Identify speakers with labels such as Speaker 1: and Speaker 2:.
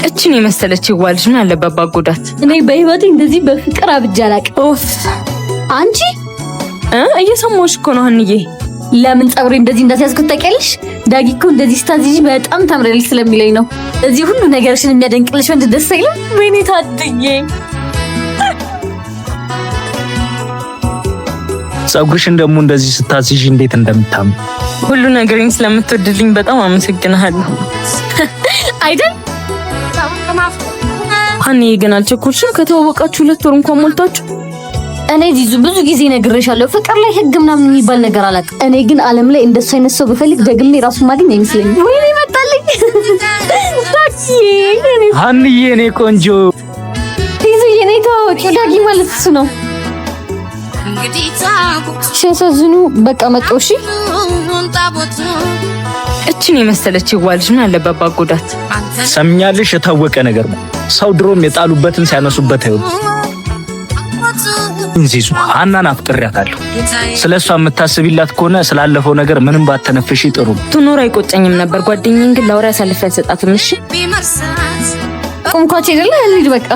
Speaker 1: እችን የመሰለች ይዋልሽ ምን አለበት ባጎዳት።
Speaker 2: እኔ በህይወቴ እንደዚህ በፍቅር አብጄ አላውቅም።
Speaker 1: ኦፍ
Speaker 2: አንቺ
Speaker 1: እየሰማሁሽ እኮ ነው ሀንዬ።
Speaker 2: ለምን ፀጉሬ እንደዚህ እንዳስያዝኩት ታውቂያለሽ? ዳጊ እኮ እንደዚህ ስታዝይዥ በጣም ታምሪያለሽ ስለሚለኝ ነው። እዚህ ሁሉ ነገርሽን የሚያደንቅልሽ ወንድ ደስ አይልም? ወይኔ ታድዬ።
Speaker 3: ፀጉርሽን ደግሞ እንደዚህ ስታስይዥ እንዴት እንደምታምር።
Speaker 1: ሁሉ ነገሬን ስለምትወድልኝ በጣም አመሰግንሃለሁ።
Speaker 2: አይደል?
Speaker 1: ሀንዬ ግን አልቸኮልሽም? ከተዋወቃችሁ 2 ወር እንኳን ሞልታችሁ።
Speaker 2: እኔ ዚዙ ብዙ ጊዜ ነግሬሻለሁ፣ ፍቅር ላይ ህግ ምናምን የሚባል ነገር አላውቅም። እኔ ግን ዓለም ላይ እንደሱ አይነት ሰው ብፈልግ ደግሜ ራሱን ማግኘት አይመስለኝም። ወይኔ መጣልኝ። ዳጊ
Speaker 3: ሀንዬ፣ እኔ ቆንጆ።
Speaker 2: ዚዙ የኔ ተዋወቂው ዳጊ ማለት እሱ ነው። ሲያሳዝኑ። በቃ መጣሁ። እሺ።
Speaker 1: እችን የመሰለች ይዋልሽ ምን አለበት ባጎዳት።
Speaker 3: ሰምኛለሽ፣ የታወቀ ነገር ነው። ሰው ድሮም የጣሉበትን ሲያነሱበት አይወድም። ዚዙ፣ ሀናን አፍቅሬያታለሁ። ስለ እሷ የምታስቢላት ከሆነ ስላለፈው ነገር ምንም ባተነፍሽ ጥሩ ነው።
Speaker 1: ትኖር አይቆጨኝም ነበር። ጓደኛዬን ግን ላውራ አሳልፌ አልሰጣትም። እሺ።
Speaker 2: ቆምኳቸው አይደለ? እንሂድ በቃ።